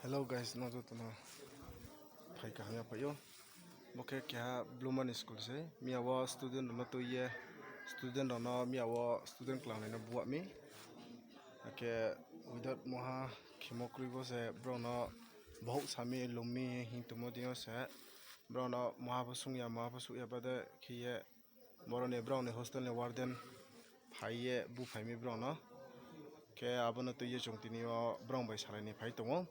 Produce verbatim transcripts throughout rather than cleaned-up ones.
Hello guys, no joto no phai kaham ya phai ou. Bo khe keha Blue Money school se. Miya wo student rao no tui ye, student rao no miya wo student klangnai no buah mi. Akhe without maha khemo kroi bo se brao no bahouh sa mi, lum mi hing tongmo dei yo se. Brao no maha pho sung ya, maha pho suh ya bade khe ye boro ni brao ni hostel ni warden phai ye buphai mi brao no. Khe abo no tui ye chung tini yo brao bai salai ni phai tong ou.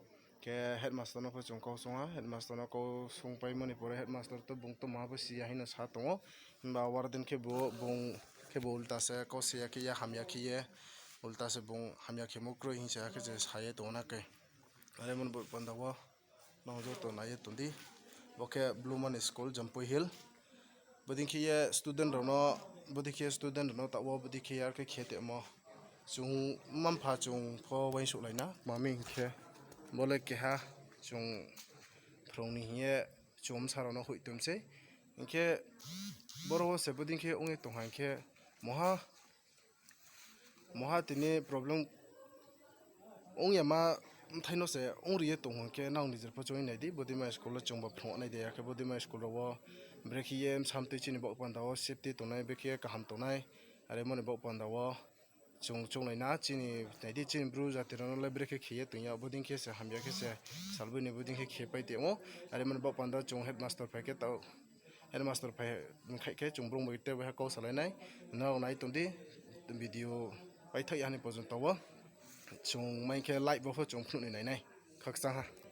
Khe headmaster no pho chung kau sung ha, headmaster no kau sungpaimo ni pore headmaster to bung to maha pho si ya hing no sa tong ou. Himba warden khe bo, bung khe bo ulta se kau se ya khe ye, hamya khe ye, ulta se bung hamya khemo kroi hing se akhe je sa ye tong ou na khe. Are mo ni bo panda wo nang joto nai ye tong di. Bo khe Blue Money School, Jampui Hill. Bodei khe ye student rao no, bodei khe student rao no taoh wo bodei khe ye ar khe khe tongmo. Chung mma-mpha chung pho uaingsouhlai na, tma mi hing khe bo le keha chung phrung ni hing ye chung bsa rao no hoih tong sei. Hing khe boro wo se bodei khe ong ye tong ha hing khe maha maha tini problem ong ya ma bthai no se ong ri ye tong hing khe nang nijer pho chung nai di, bodei ma school wo chung bo phrung nai de ya khe bodei ma school rao wo brekhe ye bsa mtui chini baoh panda wo safety tongnai, brekhe ye kaham tongnai, are mo ni baoh panda wo chung chounglai na chini, nai di chini Bru jati rao no le brekhe khe ye tong ya, bodei khe se hamya khe se salboi ni bodei khe khe pai tong ou, are mo ni baoh panda chung headmaster phai khe taoh headmaster phai mkhaih khe chung brung bai te bai ha kau salai nai. Nrao nai tong di, video paithaoh ya ni porjonto wo. Chung mai khe live bo pho chung phnuh ni nai nai. Khakchang ha.